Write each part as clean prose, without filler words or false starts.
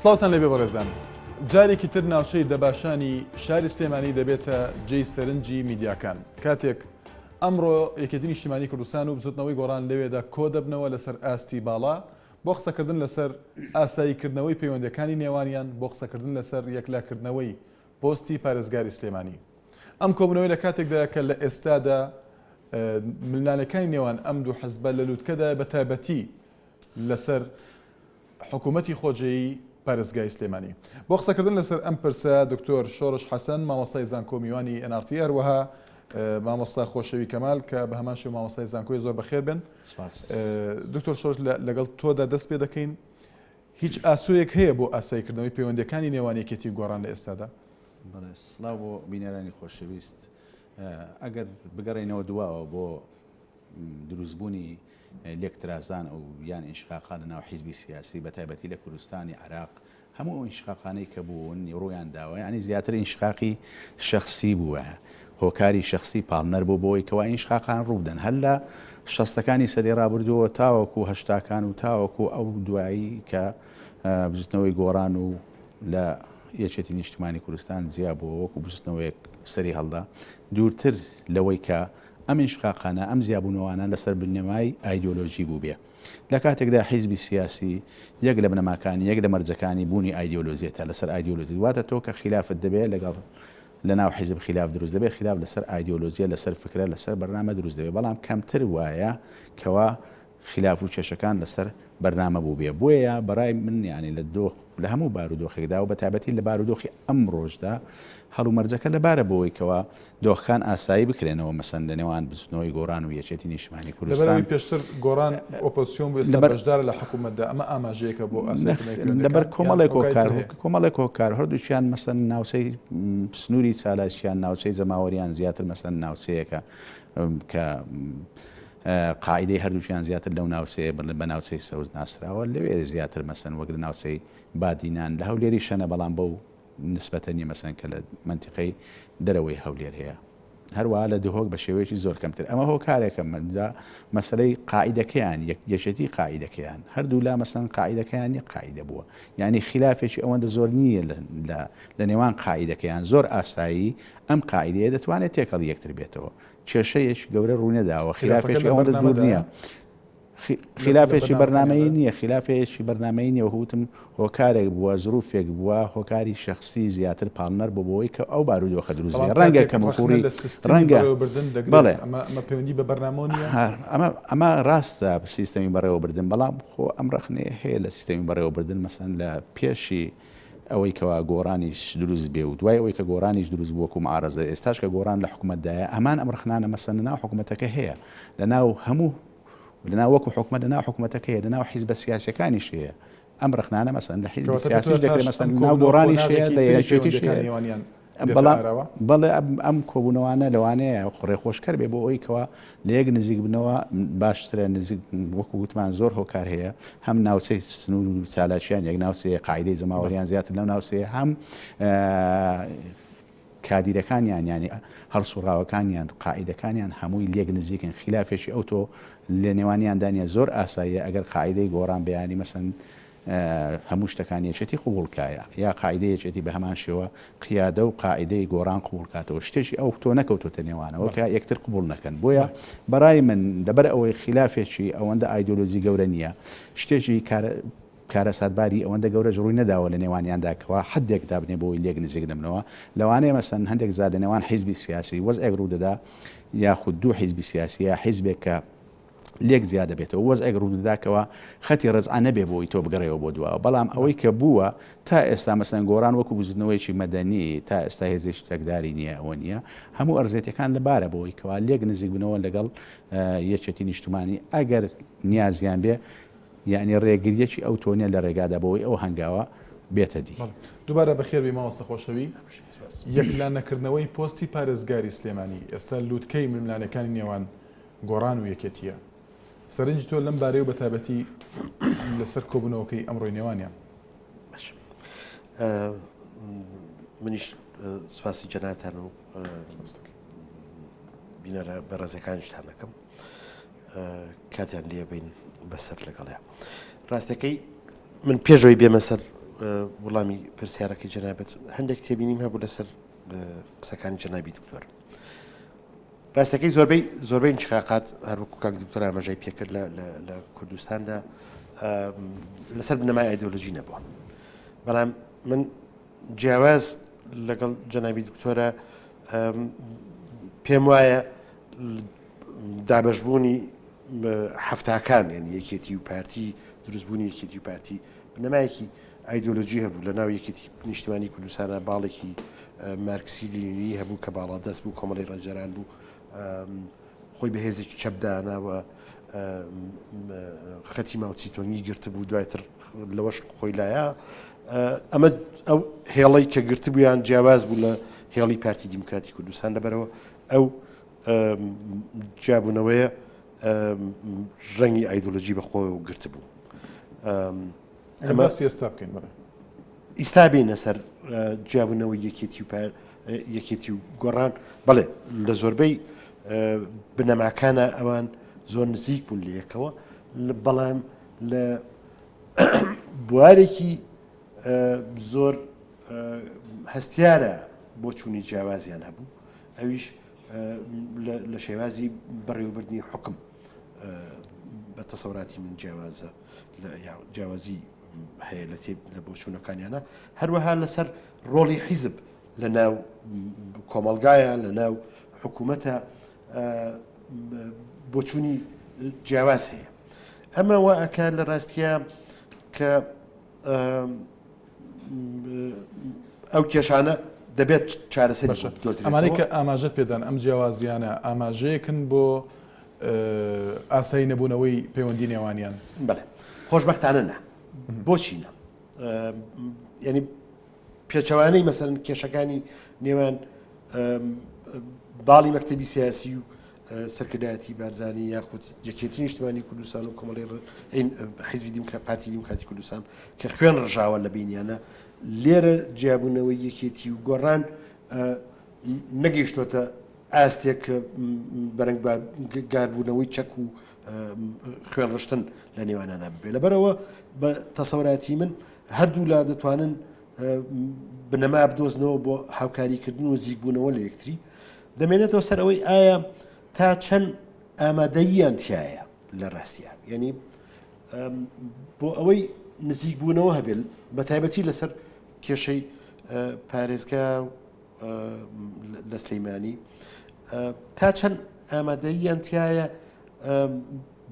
سڵاوتان لێبێ بەڕێزان. جارێکی تر ناوچەی دەباشانی شاری سلێمانی دەبێتە جێی سەرنجی میدیاکان کاتێک ئەمڕۆ یەکێتی نیشتیمانی کوردستان و بزوتنەوەی گۆڕان لەوێدا کۆدەبنەوە لەسەر ئاستی باڵا بۆ قسەکردن لەسەر ئاساییکردنەوەی پەیوەندیەکانی نێوانیان بۆ قسەکردن لەسەر یەکلاکردنەوەی پۆستی پارێزگاری سلێمانی. ئەم کۆبوونەوەی لە کاتێکدایە کە لە ئێستادا ململانێکانی نێوان ئەم دوو حزبە لە لوتکەدایە بە تایبەتی لەسەر حکوومەتی خۆجێیی پارێزگای سلێمانی. بۆ قسەکردن لەسەر ئەم پرسە دکتۆر شۆڕش حەسەن مامۆستای زانکۆ میوانی NRT هەروەها مامۆستا خۆشەوی کەمال کە بە هەمان شێوە مامۆستای زانکۆی زۆر بەخێر بێن. دکتۆر شۆرش لەگەڵ تۆدا دەست پێ دەکەین هیچ ئاسۆیەک هەیە بۆ ئاساییکردنەوەی پەیوەندیەکانی نێوان یەکێتی و گۆڕان لە ئێستادا؟ بەڵێ سڵاو بۆ بینەرانی خۆشەویست. ئەگەر بگەڕێینەوە دواوە بۆ دروستبوونی لێکترازان ئەو یان ئینشقاقا لە ناو حیزبی سیاسی بە تایبەتی لە کوردستانی عێراق هەموو ئەو ئینشقاقانەی کە بوون ڕوویان داوە یانی زیاتر ئینشقاقی شەخسی بووە هۆکاری شەخسی پاڵنەر بوو بۆی کەوا ئینشقاقان ڕووبدەن هەر لە شەستەکانی سەدەی ڕابردووە تاوەکو هەشتاکان و تاوەکو ئەو دوایی کە بزوتنەوەی گۆڕان و لە یەکێتی نیشتمانی کوردستان جیا بووە وەکو بزوتنەوەیەک سەری هەڵدا دوورتر لەوەی کە ئەم ئینشقاقانە ئەم جیابوونەوانە لەسەر بنەمای ئایدیۆلۆژی بووبێ لە کاتێکدا حیزبی سیاسی یەک لە بنەماکانی، یەک لە مەرجەکانی بوونی ئایدیۆلۆژیەتە، لەسەر ئایدیۆلۆژی واتە تۆ کە خیلافت دەبێ لەگەڵ لە ناو حیزب خیلاف دروست دەبێ، خیلاف لەسەر ئایدیۆلۆژیە، لەسەر فکرە، لەسەر بەرنامە دروست دەبێ، بەڵام کەمتر وایە کەوا خیلاف و کێشەکان لەسەر بەرنامە بووبێ. بۆیە بەڕای من یانی لە دۆخ لە هەموو بارودۆخێکدا و بەتایبەتی لە بارودۆخی ئەمڕۆشدا هەڵومەرجەکە لەبارە بۆوەی کەوا دۆخەکان ئاسایی بکرێنەوە مەسەن لە نێوان بزوتنەوەی گۆڕان و یەکێتی نیشتمانی کوردستان. لەبەرئەوەی پێشتر گۆڕان ئۆپۆزسیۆن بوو ئێستا بەشدارە لە حکومەتدا ئەمە ئاماژەیەکە بۆ ئاساییکردنەوەی پەیوەندیەکان لەبەر کۆمەڵێک هۆکار کۆمەڵێک هۆکار هەردووکیان مەسەن ناوچەی سنووری چالاکیان ناوچەی جەماوەریان زیاتر مەسەن ناوچەیەکە کە قاعدەی هەردووکیان زیاتر لەو ناوچەیە بە ناوچەی سەوز ناسراوە لەوێ زیاتر مەسەن وەک لە ناوچەی بادینان لە هەولێری شەنە بەڵام بەو نسبەتە نیە مەسەن کە لە مەنتیقەی دەرەوەی هەولێر هەیە هەروەها لە دهۆک بە شێوەیەکی زۆر کەمتر ئەمە هۆکارێکە مەجا مەسەلەی قاعیدەکەیان یەک یەکێتی قاعیدەکەیان هەردوو لا مەسەن قاعیدەکەیان یەک قاعیدە بووە یعنی خلافێکی ئەوەندە زۆر نییە لە لە نێوان قاعیدەکەیان زۆر ئاسایی ئەم قاعیدەیە دەتوانێت تێکەڵی یەکتر بێتەوە کێشەیەکی گەورە ڕوونەداوە خلافێکی ئەوەندە دوور نییە خیلافێکی بەرنامەیی نییە، خیلافێکی بەرنامەیی نییە، وەکو وتم هۆکارێک بووە، زروفێک بووە، هۆکاری شەخسی زیاتر پاڵنەر بووە بۆ ئەوەی کە ئەو بارودۆخە دروست بێت. بەڵام ڕەنگە کاتێک ڕەخنە کەموکوڕی لە سیستمی ڕەنگە بەڕێوەبردن دەگرێت، بەڵێ ئەمە ئەمە پەیوەندی بە بەرنامەوە نییە؟ هەر ئەمە ئەمە ڕاستە سیستەمی بەڕێوەبردن، بەڵام خۆ ئەم ڕەخنەیە هەیە لە سیستەمی بەڕێوەبردن، مەسەلەن لە پێشی ئەوەی کەوا گۆڕانیش دروست بێ و دوای ئەوەی کە گۆڕانیش دروست بوو وەکو معارەزە ئێستاش کە گۆڕان لە حکومەتدایە هەمان ئەم ڕەخنانە مەسەلەن لەناو حکومەتەکە هەیە لەناو هەموو لەناو وەکو حکومەت لەناو حکومەتەکە هەیە لەناو حیزبە سیاسیەکانیش هەیە ئەم ڕەخنانە مەسەلەن لە حیزبی کەواتە پێت سیاسیش وایە دەکرێت پاش مەسەلەن ئەم لەناو کۆبوونەوە گۆڕانیش هەیە قۆناغێکی لە تری یەکێتیش پەیوەندیەکانی هەیە نێوانیان دێتە بەڵام ئاراوە؟ بەڵێ ئەم کۆبوونەوانە لەوانەیە ڕێخۆشکەر بێ بۆ ئەوەی کەوا لە یەک نزیک بنەوە باشترە نزیک وەکو وتمان زۆر هۆکار هەیە هەم ناوچەی سنوور و چالاکیان یەک ناوچەیە قاعدەی جەماوەریان زیاتر لەو ناوچەیە هەم کادیرەکانیان یانی هەڵسوڕاوەکانیان قائیدەکانیان هەمووی لێک نزیکن خیلافێکی ئەوتۆ لە نێوانیاندا نیە زۆر ئاساییە ئەگەر قاعیدەی گۆڕان بەیانی مەسەن هەموو شتەکانی یەکێتی قبوڵ کایە یا قاعیدەی یەکێتی بە هەمان شێوە قیادە و قاعیدەی گۆڕان قبوڵ کاتەوە شتێکی ئەو تۆ نەکەوتۆتە نێوانەوە کە یەکتر قبوڵ نەکەن بۆیە بەڕای من لەبەر ئەوەی خیلافێکی ئەوەندە ئایدۆلۆجی گەورە نییە شتێکی کارە کارەساتباری ئەوەندە گەورەش ڕووی نەداوە لە نێوانیاندا کەوا حەدێک دابنێ بۆی لێک نزیک نەبنەوە، لەوانەیە مەسەلەن هەندێک جار لە نێوان حیزبی سیاسی وەزعێک ڕوو دەدا یاخود دوو حیزبی سیاسی یا حیزبێک کە لێک جیا دەبێتەوە وەزعێک ڕوو دەدا کەوا خەتی ڕەجعە نەبێ بۆی تۆ بگەڕێەوە بۆ دواوە بەڵام ئەوەی کە بووە تا ئێستا مەسەلەن گۆڕان وەکو بزوتنەوەیەکی مەدەنی تا ئێستا هێزێکی چەکداری نییە ئەوە نییە هەموو ئەرزێتەکان لەبارە بۆی کەوا لێک نزیک بنەوە لەگەڵ یەکێتی نیشتمانی ئەگەر نیازیان بێ یەعنی ڕێگریەکی ئەوتۆ نیە لە ڕێگادا بۆوەی ئەو هەنگاوە بێتە دی. بەڵێ دووبارە بەخێر بێی مامۆستا خۆشەوی. یەکلا نەکردنەوەی پۆستی پارێزگاری سلێمانی ئێستا لوتکەی ململانێکانی نێوان گۆڕان و یەکێتییە. سەرنجی تۆ لەم بارەیە و بەتایبەتی لەسەر کۆبوونەوەکەی ئەمڕۆی نێوانیان. باشە منیش سوپاسی جەنابتان و بینەرە بەڕێزەکانیشتان دەکەم. کاتیان لێ بین بەسەر لەگەڵیا ڕاستەکەی من پێشەوەی بێمە سەر وڵامی پرسیارەکەی جەنابەت هەندێک تێبینیم هەبوو لەسەر قسەکانی جەنابی دکتۆر. ڕاستەکەی زۆربەی زۆربەی انشقاقات هەروەکو کاک دکتۆر ئاماژەی پێکرد لە لە کوردستاندا لەسەر بنەمای ئایدۆلۆژی نەبووە بەڵام من جیاواز لەگەڵ جەنابی دکتۆرە پێم وایە دابەشبوونی حەفتاکان یعنی یەکێتی و پارتی دروستبوونی یەکێتی و پارتی بنەمایەکی ئایدۆلۆژی هەبوو لە ناو یەکێتی نیشتمانی کوردستانە باڵێکی مارکسی لینینی هەبوو کە باڵا دەست بوو کۆمەڵی ڕەنجەران بوو خۆی بە هێزێکی چەپ داناوە خەتی ماوچیتۆنگی گرتبوو دواتر لەوەش خۆی لایە ئەمە ئەو هێڵی کە گرتبوویان جیاواز بوو لە هێڵی پارتی دیموکراتی کوردستان لەبەرەوە ئەو جیابوونەوەیە ڕەنگی ئایدۆلۆژی بە خۆی گرتبوو. ئەمە باسی ئێستا بکەین بەڵێ. ئیستا بینە سەر جیابوونەوەی یەکێتی و یەکێتی و گۆڕان بەڵێ لە زۆربەی بنەماکانە ئەوان زۆر نزیک بوون لە یەکەوە بەڵام لە بوارێکی زۆر هەستیارە بۆچوونی جیاوازیان هەبوو ئەویش لە شێوازی بەڕێوەبردنی حکم بە تەسەوراتی من جیاوازە جیاوازی هەیە لە لە بۆچوونەکانیانە هەروەها لەسەر ڕۆڵی حیزب لە ناو کۆمەلگایە لە ناو حکوومەتە بۆچوونی جیاواز هەیە ئەمە وا ئەکا لە ڕاستە کە ئەو کێشانە دەبێت چارەسەری باشە ئەمانەی کە ئاماژەت پێدان ئەم جیاوازیانە ئاماژەیەکن بۆ ئاسایی نەبوونەوەی پەیوەندی نێوانیان؟ بەڵێ خۆشبەختانە نا. بۆچی نا؟ یعنی پێچەوانەی مەسەرن کێشەکانی نێوان باڵی مەکتەبی سیاسی و سەرکردایەتی بارزانی یاخود یەکێتی نیشتمانی کوردستان و کۆمەڵی حیزبی دیموکرات پارتی دیموکراتی کوردستان کە خوێن ڕژاوە لە بینیانە لێرە جیابوونەوەی یەکێتی و گۆڕان نەگەیشتۆتە ئاستێک بەرەنگاربوونەوەی چەک و خوێن ڕشتن لە نێوانانە ببێ لەبەرەوە بە تەسەوراتی من هەردوو لا دەتوانن بنەما بدۆزنەوە بۆ هاوکاریکردن و زیکبوونەوە لە یەکتری دەمێنێتەوە سەر ئەوەی ئایا تا چەند ئامادەییان تایە لە ڕاستیا یعنی بۆ ئەوەی نزیک بوونەوە هەبێت بە تایبەتی لەسەر کێشەی پارێزگا لە سلەیمانی تا چەند ئامادەییان تایە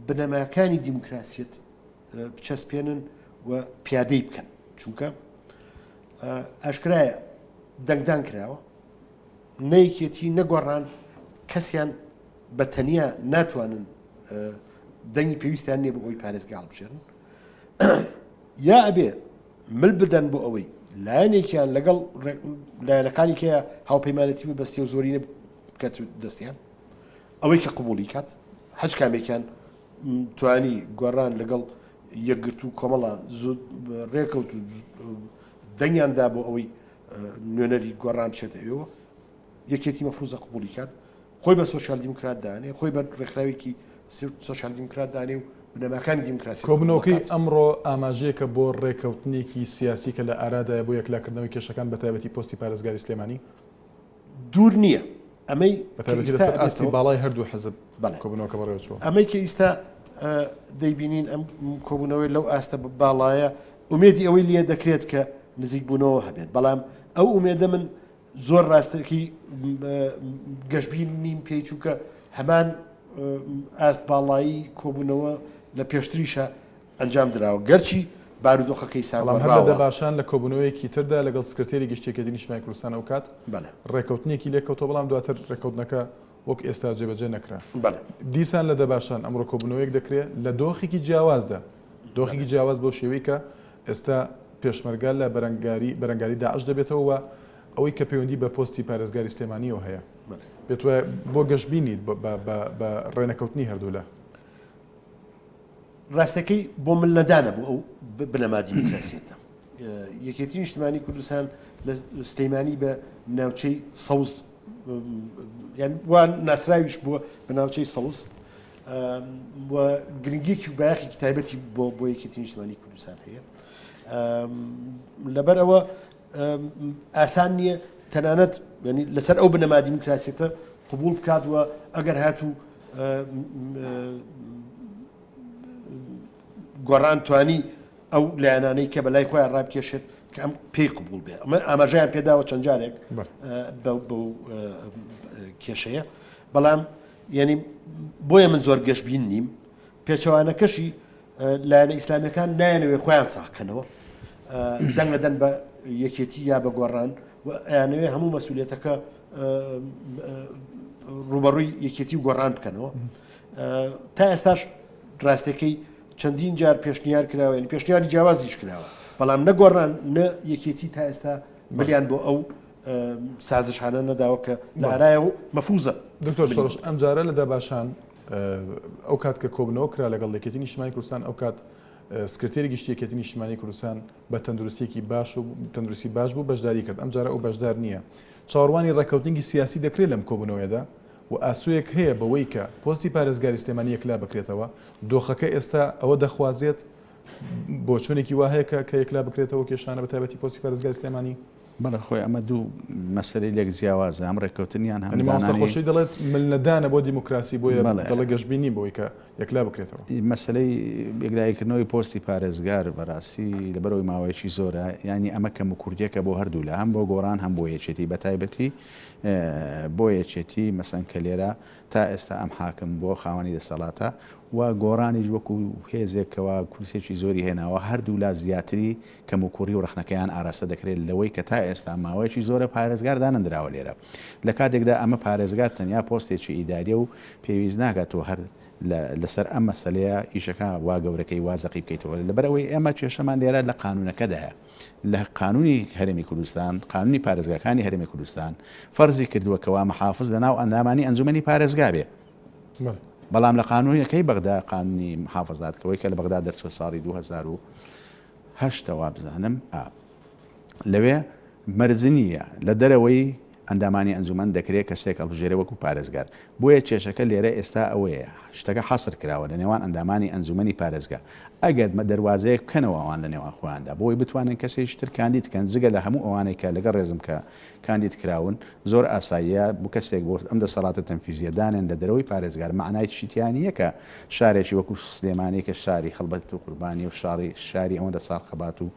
بنەماکانی دیموکراسیت بچەسپێنن و پیادەی بکەن چونکە ئاشکرایە دەنگدان کراوە نە یەکێتی نە گۆڕان کەسیان بە تەنیا ناتوانن دەنگی پێویستیان نییە بۆ ئەوی پارێزگا هەڵبژێرن یا ئەبێ مل بدەن بۆ ئەوەی لایەنێکیان لەگەڵ لایەنەکانی کە هاوپەیمانەتی ببەستی و زۆرینە بکات دەستیان ئەوەی کە قوبولی کات هەچ کامێکیان توانی گۆڕان لەگەڵ یەکگرتوو کۆمەڵە ڕێکەوت و دەنگیان دا بۆ ئەوەی نوێنەری گۆڕان بچێتە ئەوێوە یەکێتی مەفروزە قبولی کات خۆی بە سۆسیال دیموکرات دانێ خۆی بە ڕێکخراوێکی سۆسیال دیموکرات دانێ و بنەماکانی دیموکراسی کۆبنەوەکەی ئەمڕۆ ئاماژەیەکە بۆ ڕێکەوتنێکی سیاسی کە لە ئارادایە بۆ یەکلاکردنەوەی کێشەکان بە تایبەتی پۆستی پارێزگاری سلێمانی؟ دوور نییە ئەمەی بە تایبەتی لەسەر ئاستی باڵای هەردوو حزب کۆبوونەوەکە بەڕێوەچووە. ئەمەی کە ئیستا دەیبینین ئەم کۆبوونەوەی لەو ئاستە باڵایە ئومێدی ئەوەی لێ دەکرێت کە نزیکبوونەوە هەبێت بەڵام ئەو ئومێدە من زۆر ڕاستەکی گەشبین نیم پێی چونکە هەمان ئاست باڵایی کۆبوونەوە لە پێشتریشە ئەنجام دراوە گەرچی بارودۆخەکەی سا بەڵام هەر لە دەباشان لە کۆبوونەوەیەکی تردا لەگەڵ سکرتێری گشتی یەکێتی نیشتمانی کوردستان ئەوکات ڕێکەوتنێکی لێکەوتەوە بەڵام دواتر ڕێکەوتنەکە وەک ئێستا جێبەجێ نەکرا. دیسان لە دەباشان ئەمڕۆ کۆبوونەوەیەک دەکرێ لە دۆخێکی جیاوازدا، دۆخێکی جیاواز بەو شێوەی کە ئێستا پێشمەرگە لە بەرەنگاری بەرەنگاری داعش دەبێتەوە و ئەوەی کە پەیوەندی بە پۆستی پارێزگاری سلێمانییەوە هەیە. پێت وایە بۆ گەشبینیت بە ڕێنەکەوتنی هەردوولا؟ ڕاستەکەی بۆ مل نەدانە بۆ ئەو بنەما دیموکراسیەتە. یەکێتی نیشتمانی کوردستان لە سلەیمانی بە ناوچەی سەوز یان وا ناسراویش بووە بە ناوچەی سەوز و گرنگیەکی و بایەخێکی تایبەتی بۆ بۆ یەکێتی نیشتمانی کوردستان هەیە. لەبەر ئەوە ئاسان نییە تەنانەت لەسەر ئەو بنەما دیموکراسیەتە قبول بکات و ئەگەر هاتوو گۆڕان توانی ئەو لایەنانەی کە بەلای خۆیان ڕابکێشێت کە ئەم پێی قبول بێ ئەمە ئاماژەیان پێداوە چەند جارێک بەو کێشەیە بەڵام یعنی بۆیە من زۆر گەشببین نیم پێچەوانەکەشی لایەنە ئیسلامیەکان نایەنەوێ خۆیان ساغکەنەوە دەنگ دەن بە یەکێتی یا بە گۆڕان و ئەیانەوێ هەموو مەسوولێتەکە ڕوبەڕووی یەکێتی و گۆڕان بکەنەوە تا ئێستاش ڕاستەکەی چەندین جار پێشنیار کراوە یعنی پێشنیاری جیاوازیش کراوە بەڵام نە گۆڕان نە یەکێتی تا ئێستا ملیان بۆ ئەو سازشانە نەداوە کە لارایە و مەفوزە. دکتۆر شۆڕش ئەمجارە لە دەباشان ئەو کات کە کۆبنەوە کرا لەگەڵ یەکێتی نیشتمانی کوردستان ئەو کات سکرتێری گشتی یەکێتی نیشتمانی کوردستان بە تەندروستیەکی باش و تەندروستی باش بوو بەشداری کرد ئەمجارە ئەو بەشدار نییە چاوەڕوانی ڕێککەوتنێکی سیاسی دەکرێت لەم کۆبوونەوەیەدا و ئاسۆیەک هەیە بەوەی کە پۆستی پارێزگاری سلێمانی یەکلا بکرێتەوە دۆخەکە ئێستا ئەوە دەخوازێت بۆچوونێکی وا هەیە کە کە یەکلا بکرێتەوە کێشانە بە تایبەتی پۆستی پارێزگاری سلێمانی؟ بەڵێ خۆی ئەمە دوو مەسەلەی لێک جیاوازە هەم ڕێککەوتنیان هەم یانی مامۆستا خۆشی دەڵێت مل نەدانە بۆ دیموکراسی بۆیە دەڵێ گەشبین نیم بەوەی کە یەکلا بکرێتەوە. مەسەلەی یەکلاییکردنەوەی پۆستی پارێزگار بەڕاستی لەبەرئەوەی ماوەیەکی زۆرە یانی ئەمە کەموکورتیەکە بۆ هەردوولا هەم بۆ گۆڕان هەم بۆ یەکێتی بەتایبەتی بۆ یەکێتی مەسەن کە لێرە تا ئێستا ئەم حاکم بووە خاوەنی دەسەڵاتە و گۆڕانیش وەکو هێزێک کەوا کورسێکی زۆری هێناوە هەردوولا زیاتری کەموکوڕی و ڕەخنەکەیان ئاراستە دەکرێت لەوەی کە تا ئێستا ماوەیەکی زۆرە پارێزگار دانەندراوە لێرە لە کاتێکدا ئەمە پارێزگار تەنیا پۆستێکی ئیداریە و پێویست ناکات تۆ هەر لەسەر ئەم مەسەلەیە ئیشەکە وا گەورەکەی وا زەقی بکەیتەوە لەبەرئەوەی ئێمە کێشەمان لێرە لە قانونەکەدایە لە قانونی هەرێمی کوردستان، قانونی پارێزگاکانی هەرێمی کوردستان فەرزی کردووە کەوا محافز لە ناو ئەندامانی ئەنجومەنی پارێزگا بێ. بەڵام لە قانونەکەی بەغدا قانونی محافزات کەوەی کە لە بەغدا دەرچوە ساڵی 2008 وابزانم ئا لەوێ مەرج نییە لە دەرەوەی ئەندامانی ئەنجومەن دەکرێ کەسێک هەڵبژێرێ وەکو پارێزگار. بۆیە کێشەکە لێرە ئێستا ئەوەیە شتەکە حەسر کراوە لە نێوان ئەندامانی ئەنجومەنی پارێزگا. ئەگەر دەروازەیەک بکەنەوە ئەوان لە نێوان خۆیاندا بۆی بتوانن کەسێکی تر کاندید کەن جگە لە هەموو ئەوانەی کە لەگەڵ ڕێزم کە کاندید کراون زۆر ئاساییە بۆ کەسێک بۆ ئەم دەسەڵاتە تەنفیزیە دانێن لە دەرەوەی پارێزگار مەعنای چی تیا نییە کە شارێکی وەکو سلێمانی کە شاری هەڵبەت و قوربانی و شاری شاری ئەوەندە ساڵ خەبات و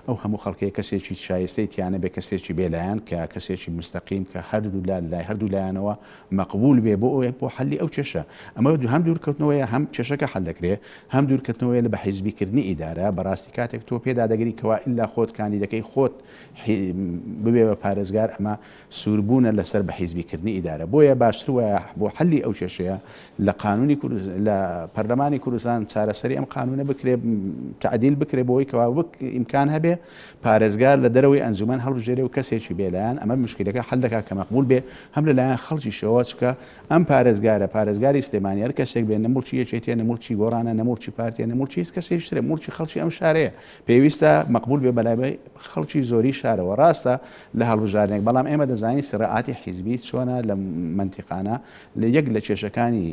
ئەو هەموو خەڵکەیە کەسێکی شایستەی تیا نەبێ کەسێکی بێ لایەن کە کەسێکی مستەقیم کە هەردوو لا لای هەردوو لایەنەوە مەقبول بێ بۆ ئەوەی بۆ حەلی ئەو کێشە ئەمە هەم دوورکەوتنەوەیە هەم کێشەکە حەل دەکرێ هەم دوورکەتنەوەیە لە بە حیزبی کردنی ئیدارە بەڕاستی کاتێک تۆ پێدا دەگری کەوا ئیلا خۆت کاندیدەکەی خۆت ببێ بە پارێزگار ئەمە سووربوونە لەسەر بە حیزبی کردنی ئیدارە بۆیە باشتر وایە بۆ حەلی ئەو کێشەیە لە قانونی لە پەرلەمانی کوردستان چارەسەری ئەم قانونە بکرێ تعدیل بکرێ بۆی کەوا وەک ئیمکان هەبێ پارێزگار لە دەرەوەی ئەنجومەن هەڵبژێرێ و کەسێکی بێلایەن ئەمە مشکلەکە حەل دەکات کە مەقبول بێ هەم لەلایەن خەڵکیشەوە چکە ئەم پارێزگارە پارێزگاری سلێمانی هەر کەسێک بێ نە موڵکی یەکێتیە نە موڵکی گۆڕانە نە موڵکی پارتیە نە موڵکی هیچ کەسێکی ترە موڵکی خەڵکی ئەم شارەیە پێویستە مەقبول بێ بەلای خەڵکی زۆری شارەوە ڕاستە لە هەڵبژاردنێک بەڵام ئێمە دەزانین سراعاتی حیزبی چۆنە لە مەنتیقانە لە یەک لە کێشەکانی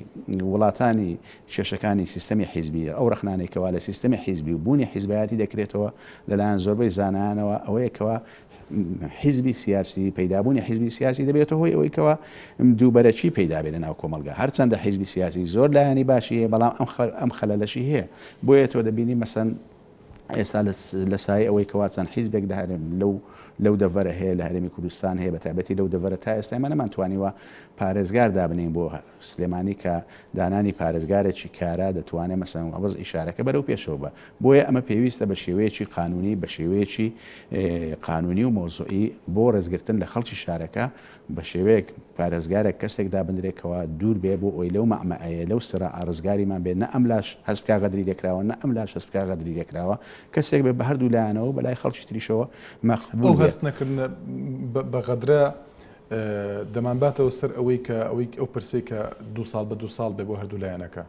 وڵاتانی کێشەکانی سیستەمی حیزبی ئەو ڕەخنانەی کەوا لە سیستەمی حیزبی و بوونی حیزبایەتی دەکرێتەوە لەلایەن زۆربەی زانایانەوە ئەوەیە کەوا حیزبی سیاسی پەیدابوونی حیزبی سیاسی دەبێتە هۆی ئەوەی کەوا دووبەرەکی پەیدا بێت لەناو کۆمەڵگا هەرچەندە حیزبی سیاسی زۆر لایەنی باشی هەیە بەڵام ئەم خەلەلەشی هەیە بۆیە تۆ دەبینی مەسەن ئێستا لە سایەی ئەوەی کەوا چەند حیزبێک لە هەرێم لەو لەو دەڤەرە هەیە لە هەرێمی کوردستان هەیە بە تایبەتی لەو دەڤەرە تا ئێستا ئێمە نەمانتوانیوە پارێزگار دابنێین بۆ سلێمانی کە دانانی پارێزگارێکی کارا دەتوانێت مەسەن وەزعی شارەکە بەرەو پێشەوە بە بۆیە ئەمە پێویستە بە شێوەیەکی قانونی بە شێوەیەکی قانونی و مەوزوعی بۆ ڕێزگرتن لە خەڵکی شارەکە بە شێوەیەک پارێزگارێک کەسێک دابندرێ کەوا دوور بێ بۆ ئەوەی لەو مەعمەعەیە لەو سراعە ڕزگاریمان بێ نە ئەم لاش هەست بکا غەدری لێکراوە نە ئەم لاش هەست بکا غەدری لێکراوە کەسێک بێ بە هەردوو لایەنەوە بەلای خەڵکی تریشەوە مەقبول ئەو بێ. هەست نەکردنە بە غەدرە دەمانباتەوە سەر ئەوەی کە ئەوەی ئەو پرسەی کە دوو ساڵ بە دوو ساڵ بێ بۆ هەردوو لایەنەکە.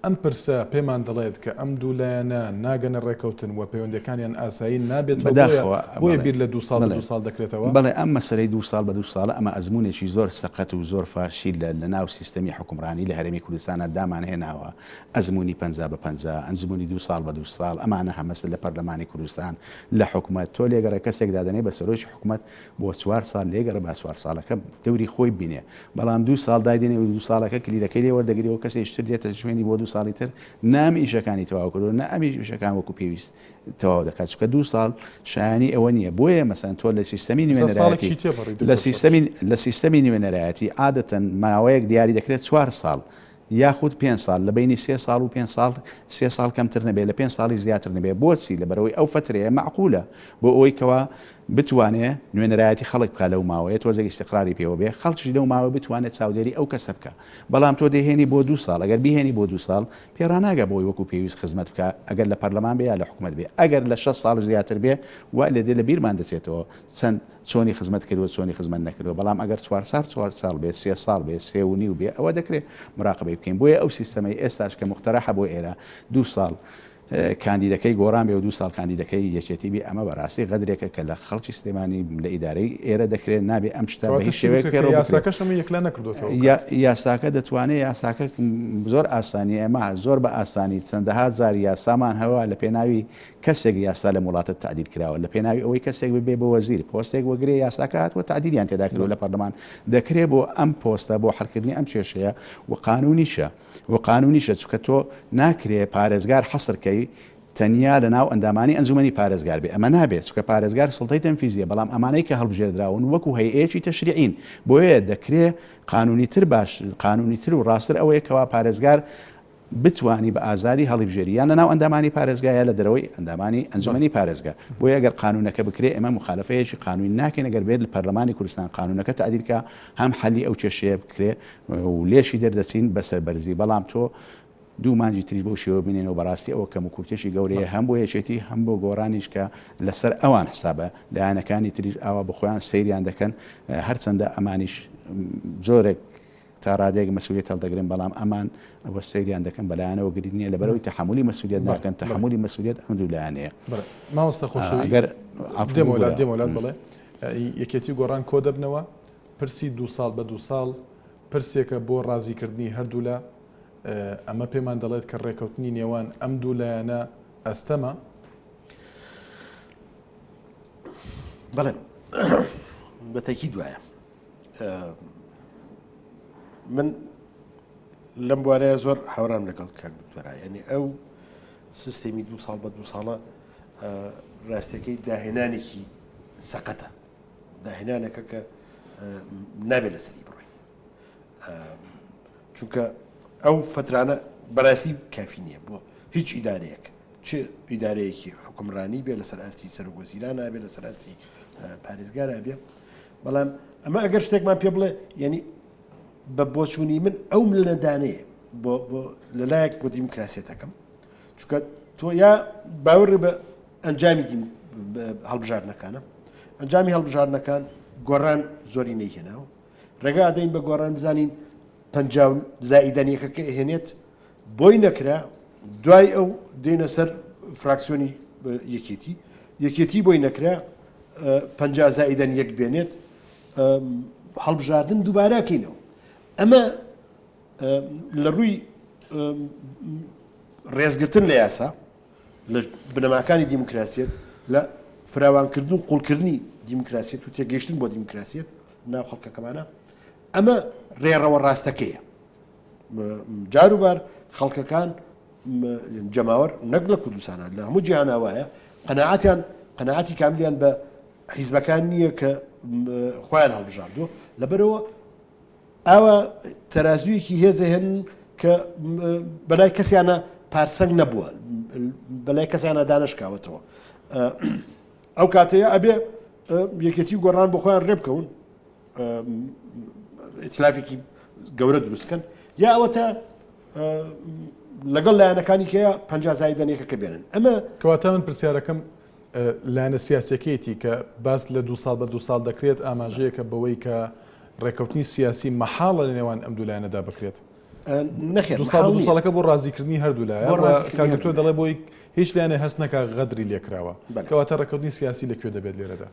ئەم پرسە پێمان دەڵێت کە ئەم دوو لایەنە ناگەنە ڕێکەوتن و پەیوەندیەکانیان ئاسایی نابێتەوە بۆیە بەداخەوە بۆیە بەڵێ بیر لە دوو ساڵ بە بەڵێ دوو ساڵ دەکرێتەوە؟ بەڵێ ئەم مەسەلەی دوو ساڵ بە دوو ساڵە ئەمە ئەزموونێکی زۆر سەقەت و زۆر فاشیل لە لە ناو سیستەمی حوکمڕانی لە هەرێمی کوردستانا دامان هێناوە ئەزموونی 50 بە 50 ئەنزموونی دوو ساڵ بە دوو ساڵ ئەمانە هەمەس لە پەرلەمانی کوردستان لە حکومەت تۆ لێگەڕێ کەسێک دادەنێ بە سەرۆکی حکومەت بۆ چوار ساڵ لێگەڕێ با چوار ساڵەکە دەوری خۆی ببینێ بەڵام دوو ساڵ دایدێنێ و دوو ساڵەکە کلیلەکەی لێ وەردەگرێ و کەسێکی تر دێتە شوێنی بۆ دوو ساڵی تر نە ئەم ئیشەکانی تەواو کردووە نە ئەمیش ئیشەکان وەکو پێویست تەواو دەکات چونکە دوو ساڵ شایانی ئەوە نییە بۆیە مەسەن تۆ لە سیستەمی ئێستا نوێنەرایەتی ساڵێکی تێپەڕی لە دکتۆر سەرۆک. سیستەمی لە سیستەمی نوێنەرایەتی عادەتەن ماوەیەک دیاری دەکرێت چوار ساڵ یاخود پێنج ساڵ لە بەینی سێ ساڵ و پێنج ساڵ سێ ساڵ کەمتر نەبێ لە پێنج ساڵیش زیاتر نەبێ بۆچی لەبەرئەوەی ئەو فەترەیە مەعقولە بۆ ئەوەی کەوا بتوانێ نوێنەرایەتی خەڵک بکا لەو ماوەیە تۆزێک ئیستقراری پێوە بێ خەڵکیش لەو ماوە بتوانێت چاودێری ئەو کەسە بکا بەڵام تۆ دەیهێنی بۆ دوو ساڵ ئەگەر بیهێنی بۆ دوو ساڵ پێ ڕاناگا بۆی وەکو پێویست خزمەت بکا ئەگەر لە پەرلەمان بێ یا لە حکومەت بێ ئەگەر لە شەش ساڵ زیاتر بێ وا لێدێ لە بیرمان دەچێتەوە چەند چۆنی خزمەت کردوە چۆنی خزمەت نەکردوە بەڵام ئەگەر چوارسار چوار ساڵ بێ سێ ساڵ بێ سێ و نیو بێ ئەوە دەکرێ مراقبەی بکەین بۆیە ئەو سیستەمەی ئێستاش کە موقتەرەحە بۆ ئێرە دوو ساڵ کاندیدەکەی گۆڕان بێ و دوو ساڵ کاندیدەکەی یەکێتی بێ ئەمە بەڕاستی غەدرێکە کە لە خەڵکی سلێمانی لە ئیدارەی ئێرە دەکرێت نابێ ئەم شتە بە کەواتە هیچ چی شێوەیەک بکرێت کە پەیڕەو بکرێت. یاساکەش ئەمەی یەکلا نەکردۆتەوە ئەو کات؟ یاساکە دەتوانێ یاساکە زۆر ئاسانی ئێمە زۆر بە ئاسانی چەندەها جار یاسامان هەوە لە پێناوی کەسێک یاسا لەم وڵاتە تەعدیل کراوە لە پێناوی ئەوەی کەسێک ببێ بە وەزیر پۆستێک وەگرێ یاساکە هاتووە تەعدیلیان تێدا کردووە لە پەرلەمان دەکرێ بۆ ئەم پۆستە بۆ حەلکردنی ئەم کێشەیە و قانونیشە و قانونیشە چونکە تۆ ناکرێ پارێزگار حەسر کەی تەنیا لە ناو ئەندامانی ئەنجومەنی پارێزگار بێ ئەمە نابێت چونکە پارێزگار سوڵتەی تەنفیزیە بەڵام ئەمانەی کە هەڵبژێردراون وەکو هەیئەیەکی تەشریعین بۆیە دەکرێ قانونی تر باش قانونی تر و ڕاستتر ئەوەیە کەوا پارێزگار بتوانی بە ئازادی هەڵیبژێری یان لە ناو ئەندامانی پارێزگا یا لە دەرەوەی ئەندامانی ئەنجومەنی پارێزگا بۆیە گەر قانونەکە بکرێ ئێمە موخالەفەیەکی قانونی ناکەین ئەگەر بێت لە پەرلەمانی کوردستان قانونەکە تەعدیل کا هەم حەلی ئەو کێشەیە بکرێ و لێشی دەردەچین بە سەربەرزی بەڵام تۆ دوو مانگی تریش بەو شێوە بمێنەوە بەڕاستی ئەوە کەم و کورتێکی گەورەیە هەم بۆ یەکێتی هەم بۆ گۆڕانیش کە لەسەر ئەوان حسابە لایەنەکانی تریش ئاوا بەخۆیان سەیریان دەکەن هەرچەندە ئەمانیش جۆرێک تا ڕادەیەک مەسئولیەت هەڵدەگرن بەڵام ئەمان ئەوە سەیریان دەکەن بەلایانەوە گرنگ نییە لەبەرئەوەی تەحەمولی مەسئولیەت ناکەن تەحەمولی مەسئولیەت ئەم دوو لایەنەیە. بەڵێ مامۆستا خۆشەوی ئەگەر عەفو دێمەوە لات ببورە. دێمەوە لات بەڵێ یەکێتی و گۆڕان کۆ دەبنەوە پرسی دوو ساڵ بە دوو ساڵ پرسێکە بۆ ڕازیکردنی هەردوولا ئەمە پێمان دەڵێت کە ڕێکەوتنی نێوان ئەم دوو لایەنە ئەستەمە. بەڵێ بە تەکید وایە. من لەم بوارەیە زۆر هاورام لەگەڵ کاک دکتۆرا یعنی ئەو سیستێمی دوو ساڵ بە دوو ساڵە ڕاستیەکەی داهێنانێکی سەقەتە داهێنانەکە کە نابێت لەسەری بڕۆین چونکە ئەو فترانە بەڕاستی کافی نییە بۆ هیچ ئیدارەیەک چ ئیدارەیەکی حکومڕانی بێ لەسەر ئاستی سەرۆک وەزیران بێ لەسەر ئاستی پارێزگار بێ بەڵام ئەمە ئەگەر شتێکمان پێ بڵێ یعنی بە بۆچوونی من ئەو ملنەدانەیە بۆ بۆ لەلایەک بۆ دیموکراسیەتەکەم چونکە تۆ یا باوەڕی بە ئەنجامی هەڵبژاردنەکانە ئەنجامی هەڵبژاردنەکان گۆڕان زۆری نەیهێناوە ڕێگا دەین بە گۆڕان بزانین پ زائیدەن یەکەکە ئەهێنێت بۆی نەکرا دوای ئەو دێنە سەر فراکسیۆنی یەکێتی یەکێتی بۆی نەکرا پ زائیدەن یەک بێنێت هەڵبژاردن دووبارەکەینەوە ئەمە لە ڕووی ڕێزگرتن لە یاسا لە بنەماکانی دیموکراسیەت لە فراوانکردن و قوڵکردنی دیموکراسیەت و تێگەیشتن بۆ دیموکراسیەت ناو خەڵکەکەمانە ئەمە ڕێڕەوە ڕاستەکەیە جاروبار خەڵکەکان جەماوەر نەک لە کوردستانە لە هەموو جیهانا وایە قەناعەتیان قەناعەتی کاملیان بە حیزبەکان نییە کە خۆیان هەڵبژاردووە لەبەرەوە ئاوا تەرازوویەکی هێزە هێن کە بەلای کەسیانە پارسەنگ نەبووە بەلای کەسیانە دانەشکاوەتەوە ئەو کاتەیە ئەبێ یەکێتی و گۆڕان بۆ خۆیان ڕێبکەون ئیتلافێکی گەورە دروستکەن یا ئەوەتە لەگەڵ لایەنەکانی کەیە پ زایدەنێکە کە بێنن ئەمە کەواتە من پرسیارەکەم لایەنە سیاسەکەیەتی کە باس لە دو ساڵ بە دو ساڵ دەکرێت ئاماژەیەکە بەوەی کە ڕێککەوتنی سیاسی مەحاڵە لە نێوان ئەم دوو لایەنەدا بکرێت. نەخێر دو ساڵ دو ساڵەکە بۆ ڕازیکردنی هەردوو لایە کاک دکتۆر دەڵێ بۆی هیچ لایەنێ هەست نەکا غەدری لێکراوە کەواتە ڕێککەوتنی سیاسی لە کوێ دەبێت لێرەدا؟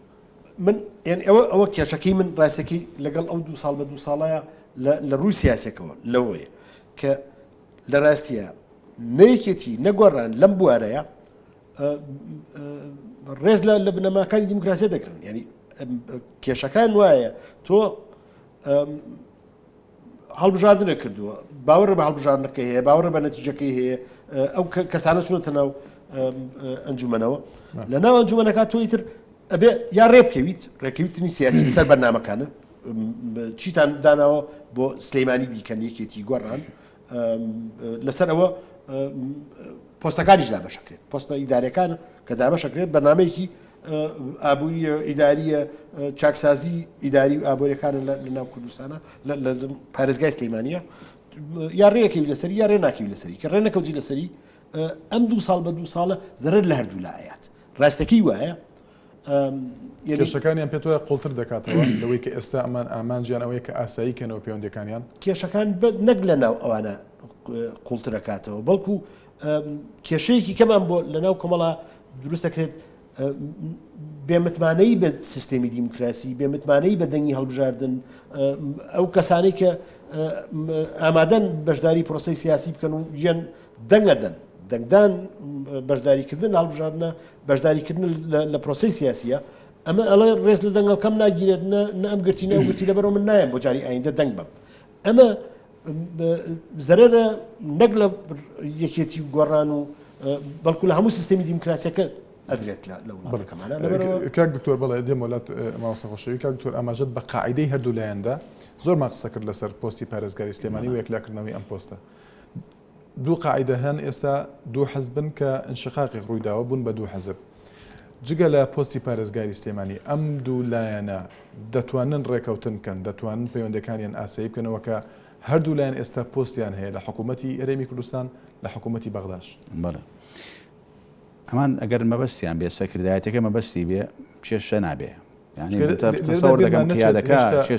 من یعنی ئەوە ئەوە کێشەکەی من ڕاستەکەی لەگەڵ ئەو دو ساڵ بە دو ساڵەیە لە ڕووی سیاسەکەەوە لەوەیە کە لە ڕاستیە نەیەکێتی نەگۆڕان لەم بوارەیە ڕێز لە لە بنەماکانی دیموکراسیە دەگرن ینی کێشەکان وایە تۆ هەڵبژاردنە کردووە باوەڕ بە هەڵبژاردنەکەی هەیە باوەڕ بە نەتیجەکەی هەیە ئەو کەسانە چونەتە ناو ئەنجومەنەوە لە ناو ئەنجومەنەکە تۆ ئیتر ئەبێ یا ڕێ بکەویت ڕێکەوتنی سیاسی سەر بەرنامەکانە چیتان داناوە بۆ سلەیمانی بیکەن یەکێتی گۆڕان لەسەر ئەوە پۆستەکانیش دابەشەکرێت پۆستە ئیدارەکان کە دابەشەکرێت بەرنمەیەکی ئابووریە ئیداریە چاکسازی ئیداری و ئابووریەکانە لە ناو کوردستانە لە پارێزگای سلەیمانە یا ڕێەکەوی لەسەری یا ڕێ ناکەوی لەسەری کە ڕێ نەکەوتی لەسەری ئەم دوو ساڵ بە دوو ساڵە زەرەر لە هەردوو لایەت ڕاستەکەی وایە کێشەکانیان پێت وایە قوڵتر دەکاتەوە لەوەی کە ئێستا ئەمان ئامانجیان ئەوەیە کە ئاسایی کەنەوە پەیوەندەکانیان کێشەکان نەک لە ناو ئەوانە قوڵترەکاتەوە بەڵکو کێشەیەکی کەمان بۆ لە ناو کۆمەڵا دروست دەکرێت بێمتمانەی بە سیستێمی دیموکراسی بێمتمانەی بە دەنگی هەڵبژاردن ئەو کەسانەی کە ئامادەن بەشداری پرۆسی سیاسی بکەن و گیان دەنگەدەن دەنگدان بەشداریکردن لە هەڵبژاردنە بەشداریکردن لە پرۆسی سیاسیە ئەمە ئەڵێ ڕێز لە دەنگەکەم ناگیرێت نە ئەم گرتی نە گرتی لەبەرەوە من نایم بۆ جاری ئایندە دەنگ بم ئەمە زەرەرە نەک لە یەکێتی و گۆڕان و بەڵکو لە هەموو سیستەمی دیموکراسیەکە ئەدرێت لە وڵاتەکەمانە. کاک دکتۆر بەڵێ دێمەوە لات مامۆستا خۆشەوی کاک دکتۆر ئاماژەت بە قاعیدەی هەردوو لایەندا زۆرمان قسە کرد لەسەر پۆستی پارێزگاری سلێمانی و یەکلاکردنەوەی ئەم پۆستە دوو قاعیدە هەن ئێستا دوو حزبن کە انشقاقێک ڕوویداوە بوون بە دوو حزب جگە لە پۆستی پارێزگاری سلێمانی ئەم دوو لایەنە دەتوانن ڕێکەوتن بکەن دەتوانن پەیوەندەکانیان ئاسایی بکەنەوە کە هەردوو لایەن ئێستا پۆستیان هەیە لە حکوومەتی هەرێمی کوردستان لە حکوومەتی بەغداش. بەڵێ ئەمان ئەگەر مەبەستیان بێ سەرکردایەتەکە مەبەستی بێ کێشە نابێ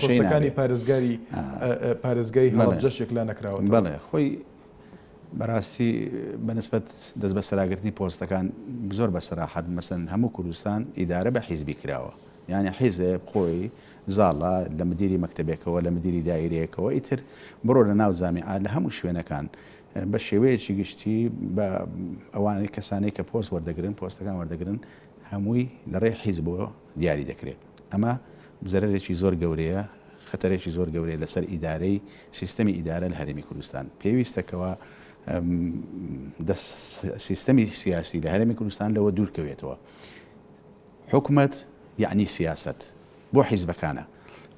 پۆستەکانی پارێزگاری پارێزگای هەڵەبجەش یەکلا نەکراوەتەوە. بەڵێ خۆی بەڕاستی بەنسبەت دەست بەسەراگرتنی پۆستەکان زۆر بە سەراحەت مەسەن هەموو کوردستان ئیدارە بە حیزبی کراوە یعنی حیزب خۆی زاڵە لە مدیری مەکتەبێکەوە لە مدیری دایرەیەکەوە ئیتر بڕۆ لە ناو جامیعە لە هەموو شوێنەکان بە شێوەیەکی گشتی بە ئەوانەی کەسانەی کە پۆست وەردەگرن پۆستەکان وەردەگرن هەمووی لە ڕێی حیزبەوە دیاری دەکرێت. ئەمە زەرەرێکی زۆر گەورەیە، خەتەرێکی زۆر گەورەیە لەسەر ئیدارەی سیستەمی ئیدارە لە هەرێمی کوردستان. پێویستە کەوا سیستەمی سیاسی لە هەرێمی کوردستان لەوە دوور کەوێتەوە. حکومەت یەعنی سیاسەت بۆ حیزبەکانە،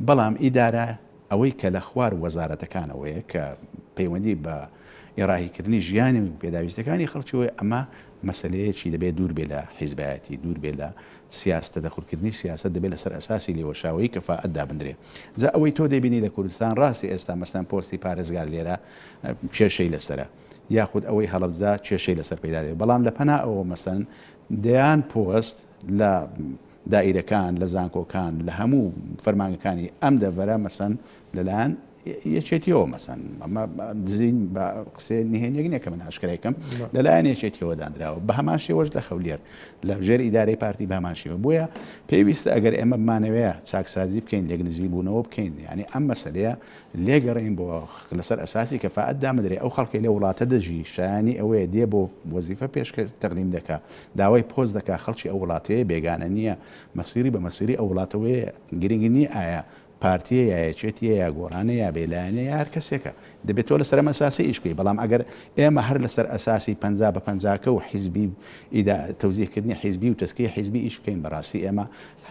بەڵام ئیدارە ئەوەی کە لە خوار وەزارەتەکانەوەیە کە پەیوەندی بە ئێڕاهیکردنی ژیانی و پێداویستیەکانی خەڵکیەوەیە ئەمە مەسەلەیەکی دەبێت دوور بێ لە حیزبایەتی دوور بێ لە سیاست تەدەخولکردنی سیاسەت دەبێت لەسەر ئەساسی لێوەشاوەیی کەفائەت دابندرێ جا ئەوەی تۆ دەیبینی لە کوردستان ڕاستی ئێستا مەسەلەن پۆستی پارێزگار لێرە کێشەی لەسەرە یاخود ئەوەی هەڵەبجە کێشەی لەسەر پەیدا دەبێت بەڵام لە پەنا ئەوە مەسەلەن دەیان پۆست لە دائیرەکان، لە زانکۆکان، لە هەموو فەرمانگەکانی ئەم دەڤەرە مەسەن لەلایەن یەکێتیەوە مەسەن ئەمە دزین بە قسەی نهێنیەک نییە کە من ئاشکرای کەم لەلایەن یەکێتیەوە دانراوە بە هەمان شێوەش لە خەولێر لە ژێر ئیدارەی پارتی بە هەمان شێوە بۆیە پێویستە ئەگەر ئێمە بمانەوێ چاکسازی بکەین لێک نزیکبوونەوە بکەین یعنی ئەم مەسەلەیە لێگەڕێین بۆ لەسەر ئەساسی کەفائەت دامدرێ ئەو خەڵکەی لە وڵاتە دەژی شایانی ئەوەیە دێ بۆ وەزیفە پێشکەش تەقدیم دەکا داوای پۆست دەکا خەڵکی ئەو وڵاتەیە بێگانە نییە مەسیری بە مەسیری ئەو وڵاتەوەیە گرنگ نییە ئایا پارتیە یا یەکێتیە یا گۆڕانە یا بێلایەنە یا هەر کەسێکە دەبێت تۆ لەسەر ئەم ئەساسە ئیش بکەی بەڵام ئەگەر ئێمە هەر لەسەر ئەساسی 50 بە پەنجاکە و حیزبی و ئیدا تەوزیعکردنی حیزبی و تەزکیەی حیزبی ئیش بکەین بەڕاستی ئێمە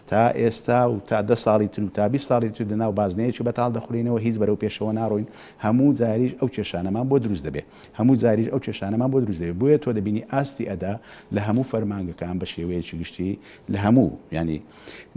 تا ئێستا و تا دە ساڵی تر و تا 20 ساڵی تر لەناو بازنەیەکی بەتاڵ دەخولینەوە هیچ بەرەو پێشەوە ناڕۆین هەموو جاریش ئەو کێشانەمان بۆ دروست دەبێ هەموو جاریش ئەو کێشانەمان بۆ دروست دەبێ بۆیە تۆ دەبینی ئاستی ئەدا لە هەموو فەرمانگەکان بە شێوەیەکی گشتی لە هەموو یانی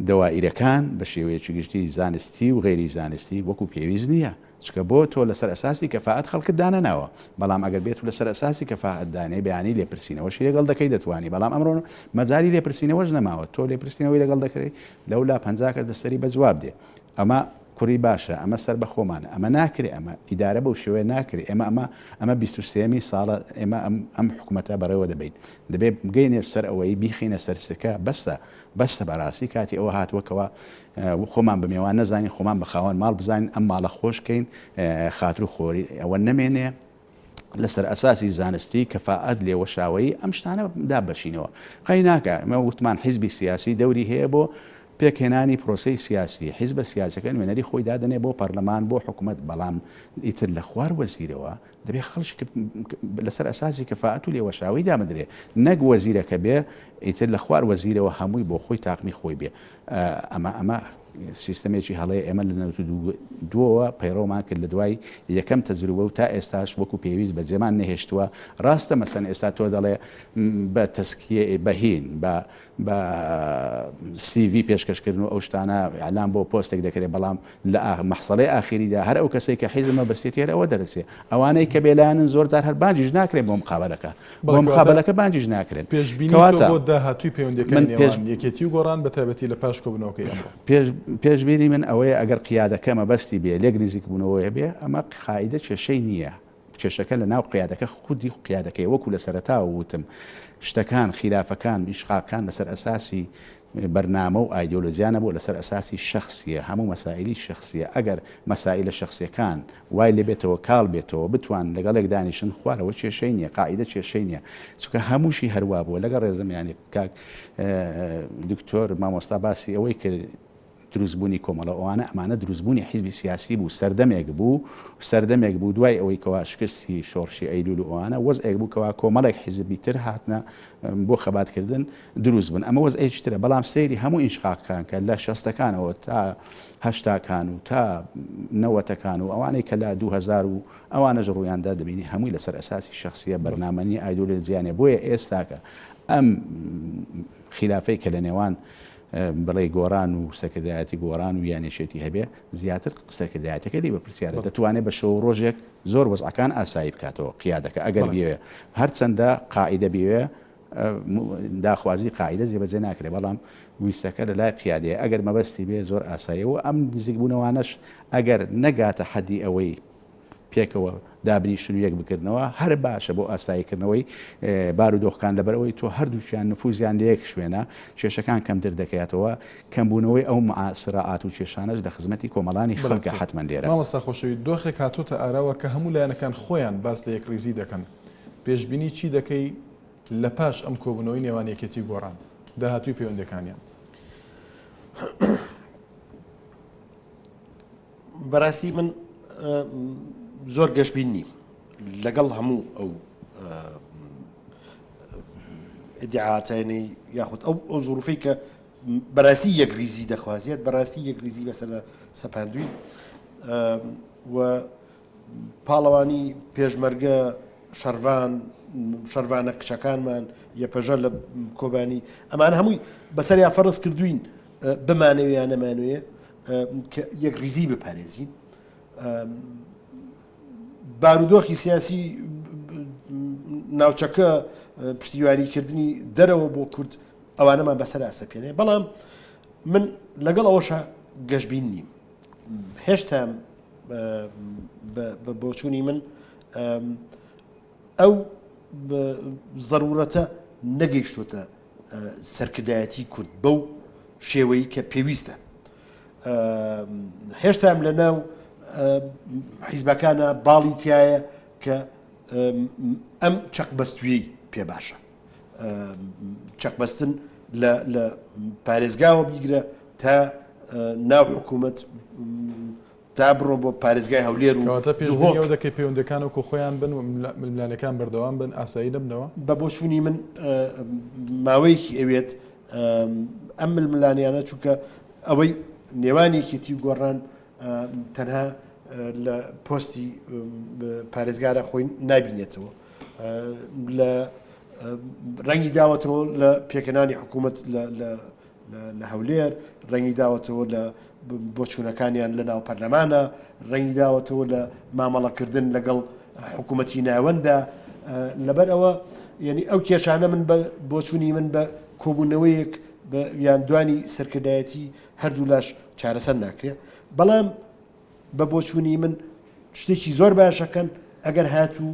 دەوائیرەکان بە شێوەیەکی گشتی زانستی و غەیری زانستی وەکو پێویست نییە چونکە بۆ تۆ لەسەر ئەساسی کەفائەت خەڵکت دانەناوە بەڵام ئەگەر بێت و لەسەر ئەساسی کەفائەت دانێی بەیانی لێپرسینەوەشی لەگەڵ دەکەی دەتوانی بەڵام ئەمڕۆ مەجالی لێپرسینەوەش نەماوە تۆ لێپرسینەوەی لەگەڵ دەکەی لەولا 50 کەس لەسەری بە جواب دێ ئەمە. کوڕی باشە ئەمە سەر بە خۆمانە ئەمە ناکرێ ئەمە ئیدارە بەو شێوەیە ناکرێ ئێمە ئەمە ئەمە 23 ساڵە ئێمە ئەم ئەم حکوومەتە بەڕێوە دەبین دەبێ بگەینە سەر ئەوەی بیخینە سەر سکە بەسە بەسە بەڕاستی کاتی ئەوە هاتووە کەوا خۆمان بە مێوان نەزانین خۆمان بە خاوەن ماڵ بزانین ئەم ماڵە خۆشکەین خاتر و خۆری ئەوە نەمێنێ لەسەر ئەساسی زانستی کەفائەت لێوەشاوەیی ئەم شتانە دابەشینەوە قەی ناکا ئێمە وتمان حیزبی سیاسی دەوری هەیە بۆ پێکهێنانی پرۆسەی سیاسی حیزبە سیاسەکە نوێنەری خۆی دادەنێ بۆ پەرلەمان بۆ حکوومەت بەڵام ئیتر لە خوار وەزیرەوە دەبێ خەڵکی لەسەر ئەساسی کەفائەت و لێوەشاوەی دامدرێ نەک وەزیرەکە بێ ئیتر لە خوار وەزیرەوە هەمووی بۆ خۆی تاقمی خۆی بێ ئەمە ئەمە سیستەمێکی هەڵەیە ئێمە لە 92ەوە پەیڕەومان کرد لە دوای یەکەم تەجروبە و تا ئێستاش وەکو پێویست بەجێمان نەهێشتووە ڕاستە مەسەن ئێستا تۆ دەڵێ بە تەسکیە بەهین بە بە CV پێشکەشکردن و ئەو شتانە ئیعلان بۆ پۆستێک دەکرێت بەڵام لە مەحسەڵەی ئاخیریدا هەر ئەو کەسەی کە حیزب مەبەستێتی هەر ئەوە دەرەچێ. ئەوانەی کە بێلایەنن زۆر جار هەر بانگیش ناکرێن بۆ مقابەلەکە. بۆ مقابەلەکە بانگیش ناکرێن. پێشبینی تۆ بۆ داهاتووی پەیوەندییەکانی نێوان یەکێتی و گۆڕان بە تایبەتی لە پاش کۆبوونەوەکەی ئەمڕۆ؟ پێشبینی من ئەوەیە ئەگەر قیادەکە مەبەستی بێ لێک نزیکبوونەوەیە بێ ئەمە قاعیدە کێشەی نییە. کێشەکە لە ناو قیادەکە خودی قیادەکەیە وەکو لە سەرەتاوە وتم شتەکان خیلافەکان ئیشقاقەکان لەسەر ئەساسی بەرنامە و ئایدیۆلۆجیا نەبووە لەسەر ئەساسی شەخسیە هەموو مەسائیلی شەخسیە ئەگەر مەسائیلە شەخسیەکان وای لێ بێتەوە کاڵ بێتەوە بتوان لەگەڵ یەک دانیشن خوارەوە کێشەی نیە قاعیدە کێشەی نیە چونکە هەمووشی هەروا بووە لەگەڵ ڕێزم یانی کاک دکتۆر مامۆستا باسی ئەوەی کرد دروستبوونی کۆمەڵە ئەوانە ئەمانە دروستبوونی حیزبی سیاسی بوو سەردەمێک بوو سەردەمێک بوو دوای ئەوەی کەوا شکستی شۆڕشی ئەیلول و ئەوانە وەزعێک بوو کەوا کۆمەڵێک حیزبی تر هاتنە بۆ خەباتکردن دروست بوون ئەمە وەزعێکی ترە بەڵام سەیری هەموو ئینشقاقەکان کە لە شەستەکانەوە تا هەشتاکان و تا نەوەتەکان و ئەوانەی کە لە 2000 و ئەوانەش ڕوویاندا دەبینی هەمووی لەسەر ئەساسی شخصیە بەرنامە نیە ئایدۆلۆجیا نیە بۆیە ئێستاکە ئەم خلافەی کە لە نێوان بڵێی گۆڕان و سەرکردایەتی گۆڕان و یان یەکێتی هەبێ زیاتر سەرکردایەتەکە لێی بەپرسیارە دەتوانێ بە شەو و ڕۆژێک زۆر وەزعەکان ئاسایی بکاتەوە قیادەکە ئەگەر بیەوێ هەرچەندە قاعیدە بیەوێ داخوازی قاعیدە جێبەجێ ناکرێ بەڵام ویستەکە لە لای قیادەیە ئەگەر مەبەستی بێ زۆر ئاساییە و ئەم نزیکبوونەوانەش ئەگەر نەگاتە حەدی ئەوەی پێکەوە دابنیشن و یەک بگرنەوە هەر باشە بۆ ئاساییکردنەوەی بارودۆخەکان لەبەرئەوەی تۆ هەردووکیان نفوزیان لە یەک شوێنە کێشەکان کەمتر دەکەیتەوە کەمبوونەوەی ئەو سراعات و کێشانەش لە خزمەتی کۆمەڵانی خەڵکە حەتمەن لێرە. مامۆستا خۆشەویت دۆخێک هاتۆتە ئاراوە کە هەموو لایەنەکان خۆیان باس لە یەکڕیزی دەکەن پێشبینی چی دەکەی لە پاش ئەم کۆبوونەوەی نێوان یەکێتی و گۆڕان داهاتووی پەیوەندیەکانیان؟ بەراستی من زۆر گەشبین نیم لەگەڵ هەموو ئەو ئیدعاتێنەی یاخود ئەو ئەو زروفەی کە بەراستی یەکریزی دەخوازیێت بەراستی یەکریزی بەسەر سەپاندوین و پاڵەوانی پێشمەرگە شەرڤان شەرڤانە کچەکانمان یەپەژە لە کۆبانی ئەمان هەمووی بەسەریا فەرز کردوین بمانەوێ یا نەمانەوێ کە یەکڕیزی بپارێزین بارودۆخی سیاسی ناوچەکە پشتیواریکردنی دەرەوە بۆ کورد ئەوانەمان بەسەر ئاسەپێنێ بەڵام من لەگەڵ ئەوەشە گەشبین نیم هێشتا بە بۆچوونی من ئەو زەرورەتە نەگەیشتوتە سەرکردایەتی کورد بەو شێوەی کە پێویستە هێشتام لە ناو حیزبەکانە باڵی تایە کە ئەم چەق بەستویی پێ باشە چەق بەستن لە پارێزگاوە بیگرە تا ناو حکوومەت تا بڕۆ بۆ پارێزگای هەولێر و کەواتە پێشبینی ئەوە دەکەی پەیوەندیەکان وەکو خۆیان بن و ململانێکان بەردەوام بن ئاسایی نەبنەوە؟ بە بۆچوونی من ماوەیەکی ئەوێت ئەم ململانیانە چونکە ئەوەی نێوان یەکێتی و گۆڕان تەنها لە پۆستی پارێزگارە خۆی نابینێتەوە لە ڕەنگی داوەتەوە لە پێکەنانی حکوومەت لە لە هەولێر، ڕەنگی داوەتەوە لە بۆچوونەکانیان لە ناو پەرلەمانە، ڕەنگی داوەتەوە لە مامەڵەکردن لەگەڵ حکوومەتی ناوەندە. لەبەر ئەوە یعنی ئەو کێشانە من بە بۆچوونی من بە کۆبوونەوەیەک یان دوانی سەرکردایەتی هەردوولاش چارەسەر ناکرێ. بەڵام بە بۆچوونی من شتێکی زۆر باشەکەن ئەگەر هاتوو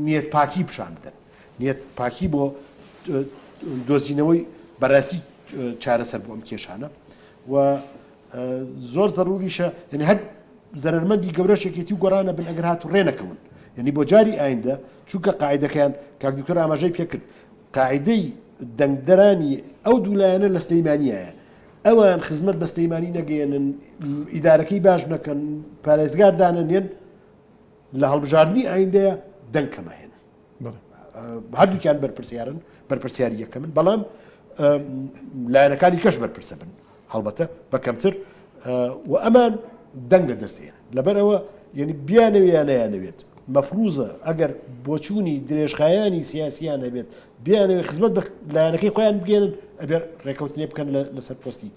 نیەت پاکی پیشان بدەن نیەت پاکی بۆ دۆزینەوەی بەڕاستی چارەسەر بۆ ئەم کێشانە و زۆر زەروریشە یعنی هەر زەرمەندی گەورەشێکێتی و گۆڕانە بن ئەگەر هاتو ڕێ نەکەون یعنی بۆ جاری ئایندە چونکە قاعدەکەیان کاک دکتۆر ئاماژەی پێکرد قاعدەی دەنگدەرانی ئەو دوولایەنە لە سلەیمانیایە ئەوان خزمەت بە سلەیمانی نەگەیەنن ئیدارەکەی باش نەکەن پارێزگار دانەنێن لە هەڵبژاردنی ئایندەیە دەنگ کەمەهێن هەردووکیان بەرپرسیارن بەرپرسیاری یەکەمن بەڵام لایەنەکانی کەش بەرپرسە بن هەڵبەتە بە کەمتر و ئەمان دەنگ لە دەستێن لەبەرەوە یعنی بیانەوێ یان نەیانەوێت مەفروزە ئەگەر بۆچوونی درێژخایانی سیاسیان هەبێت بیانەوێت خزمەت بە لایەنەکەی خۆیان بگەێنن ئەبێ ڕێکەوتنێ بکەن لەسەر پۆستی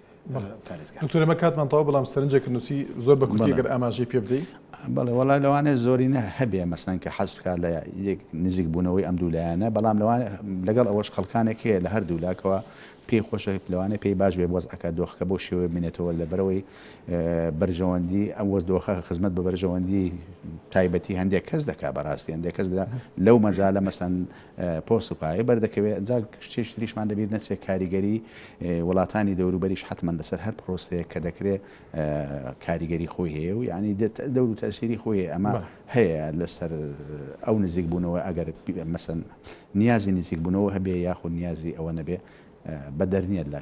پارێزگار. دکتۆر ئێمە کاتمان تەواو بەڵام سەرنجێکت نووسی زۆر بە کورتی گەر ئاماژەی پێ بدەی. بەڵێ وەڵا لەوانەیە زۆرینە هەبێ مەسەلەن کە حەز بکات لە یەک نزیک بوونەوەی ئەم دوو لایەنە بەڵام لەوانەیە لەگەڵ ئەوەش خەڵکانێک هەیە لە هەردوو لاکەوە پێی خۆشە لەوانەیە پێی باش بێ وەزعەکە دۆخەکە بەو شێوەیە بمێنێتەوە لەبەرئەوەی بەرژەوەندی ئەم وەز دۆخە خزمەت بە بەرژەوەندی تایبەتی هەندێک کەس دەکا بەڕاستی هەندێک کەس لەو مەجالە مەسەن پۆست و پایە بەردەکەوێت، جا شتێکی تریشمان لەبیر نەچێت کاریگەری وڵاتانی دەوروبەریش حەتمەن لەسەر هەر پرۆسەیەک کە دەکرێت کاریگەری خۆی هەیە و یعنی دەور و تەسیری خۆی هەیە ئەمە هەیە لەسەر ئەو نزیک بوونەوە ئەگەر مەسەن نیازی نزیک بوونەوە هەبێ یاخود نیازی ئەوە نەبێ بەدەر نییە لە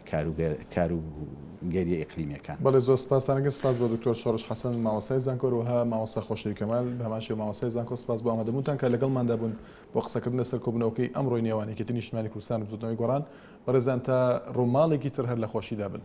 کاروگەرییە ئیقلیمییەکان. بەڵێ زۆر سپاستان ئەکەین، سپاس بۆ دکتۆر شۆڕش حەسەن مامۆستای زانکۆ هەروەها مامۆستا خۆشەوی کەمال بەهەمان شێوە مامۆستای زانکۆ سپاس بۆ ئامادەبوونتان کە لەگەڵماندا بوون بۆ قسەکردن لەسەر کۆبوونەوەکەی ئەمڕۆی نێوان یەکێتی نیشتمانی کوردستان و بزوتنەوەی گۆڕان، بەڕێزان تا ڕووماڵێکی تر هەر لە خۆشیدا بن.